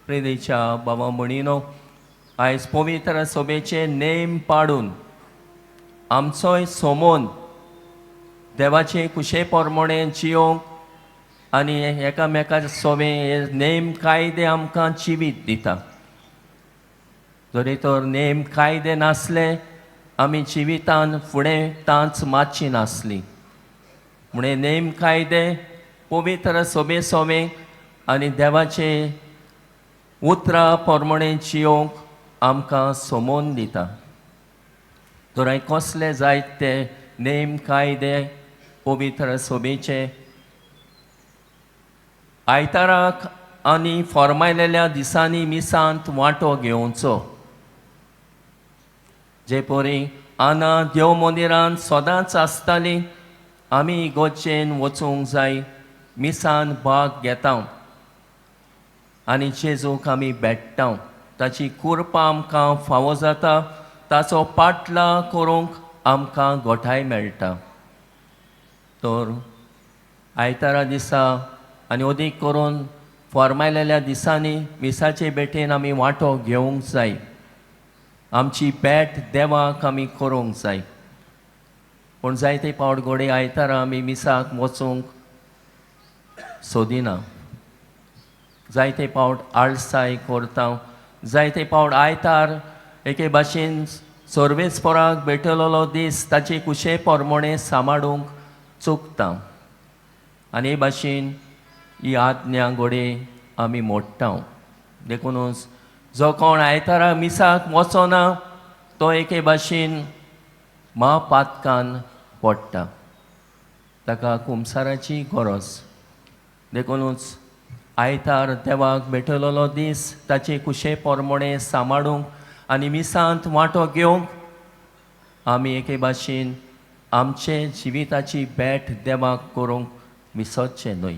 प्रेरीच्या बाबा म्हणिनो, आयज पवित्र सभेचे नेम पाडून आमचोय सोमोन देवाचे कुशे प्रमाणे जियोंक आनी एकामेका सोवे हे नेम कायदे आमकां जिवीत दिता. जरी तर नेम कायदे नासले, आमी जिवितान फुडें तांच मातशी नासली. म्हणून नेम कायदे पवित्र सोबे सोबे आनी देवाचे उतरां प्रमाणे जियोंक आमकां समोवन दिता. तर हांवें कसले जायत ते नेम कायदे पवित्र सोबेचे? आयताराक आनी फॉर्मायलेल्या दिसांनी मिसांत वांटो घेवचो. जे परी आना देव मंदिरांत सदांच आसताली, आमी इगर्जेन वचूंक जाय. मिसान भाग घेता आनी जेजूक आमी भेट्टा, ताची कृपा आमकां फावो जाता, ताचो पाटला करूंक आमकां गोठाय मेळटा. तर आयतारा दिसा आनी अदीक करून फॉर्मायलेल्या दिसांनी मिसाचे भेटेन आमी वांटो घेवंक जाय. आमची भेट देवाक आमी करूंक जाय. पूण जायते पावट घोडे आयतारा आमी मिसाक वचूंक सोदिना. जायते पावट आळसाय करता. जायते पावट आयतार एके भाशेन सर्वेस्पराक भेटलेलो दीस, ताचे कुशे प्रमाणे सांबाळूंक चुकता आनी हे भाशेन ही आज्ञा घोडे आमी मोडटा. देखूनच जो कोण आयतारा मिसाक वचना, तो एके भाशेन म्हापातकान पडटा. ताका कुमसाराची गरज. देखूनच आयतार देवाक भेटलेलो दीस, ताचे कुशे प्रमाणे सांबाळूंक आनी मिसांत वांटो घेवंक आमी एके भाशेन आमचे जिविताची भेट देवाक करूंक विसरचें न्हय.